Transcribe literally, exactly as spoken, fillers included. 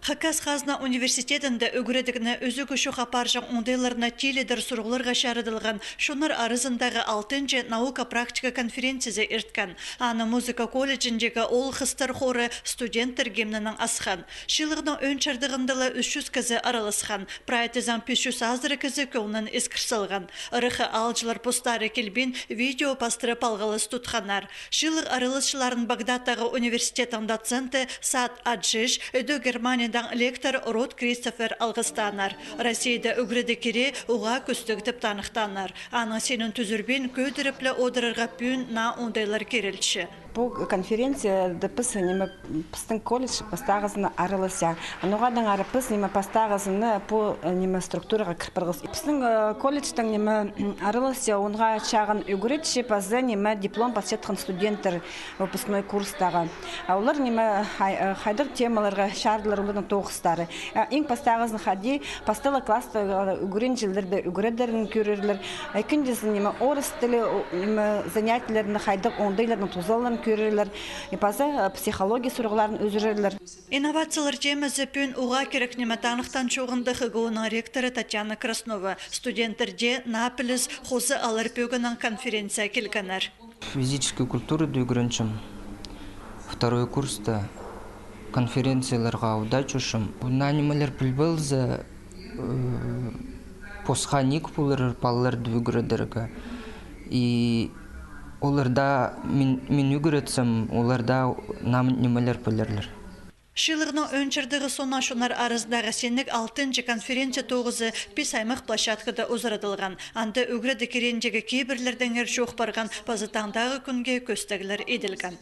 Хакас хазна университедінде ӱгредігні ӱзӱгі чох апарҷаң оңдайларны тилідер сурығларға чарыдылған чоннар аразындағы алтынҷы наука-практика конференциязы ирткен. Аны музыка колледжіндегі оол-хыстар хоры студенттер гимнінең асхан. Чыылығның ӧӧн чардығында ла ӱс чӱс кізі араласхан. Прай тізең пис чӱс азыра кізі кӧңнін искір салған. Ыраххы аалҷылар постары килбин видео пастыра палғалыс тутханнар. Чыылығ араласчыларын Багдадтағы университеттің доценті Саад Аджиш, Ідӧк Германиядаң лектор Рот Кристофер алғыстааннар. Россияда ӱгредіг кирее уғаа кӱстіг тіп таныхтааннар. Аның синін тӱзірбин кӧдіріп ле одырарға пӱӱн наа оңдайлар кирелче. Пу конференцияда піс, ниме, пістің колледж пастағызын араласча. Ноға даа ары піс, ниме, пастағызын пу, э, ниме, структураға кір парғабыс. Пістің, э, колледжтің, ниме, араласча онға чағын ӱгретчі паза, ниме, диплом пасчатхан студенттер выпускной курстағы. А олар, ниме, хай-, э, хайдағ темаларға чарыдылар олардың тоғыстары. Э, иң пастағызын хайди, пастағы класстағы ӱгренҷілерді ӱгредерін кӧрерлер. Ікінҷізін, ниме, орыс тілі, о, ниме, занятиелерін хайдағ оңдайларның тузаларын кӧрерлер. Э, паза, э, психология сурығларын ӱзӱрерлер. Инновациялар темазы пӱӱн уғаа кирек ниме таныхтаан чооғында ХГУ-ның ректоры Татьяна Краснова студенттерде наа піліс хоза алар пӧгінең конференцияа килгеннер. Физическая культурада ӱгренчем. Второй курста конференцияларға удаа чӧрчем. Наа нимелер пілбеезің, э, посха ниик полар палаларды ӱгредерге. И олар даа мин, мин ӱгретсем, олар даа наа нимелер пілерлер. Чыылығның ӧӧн чардығы соонаң чоннар аразындағы синніг алтынҷы конференция тоғызы пис аймах площадкада узарадылған. Анда ӱгредіг киреендегі кибірлердеңер чоох парған паза таңдағы кӱнге кӧстеглер иділген.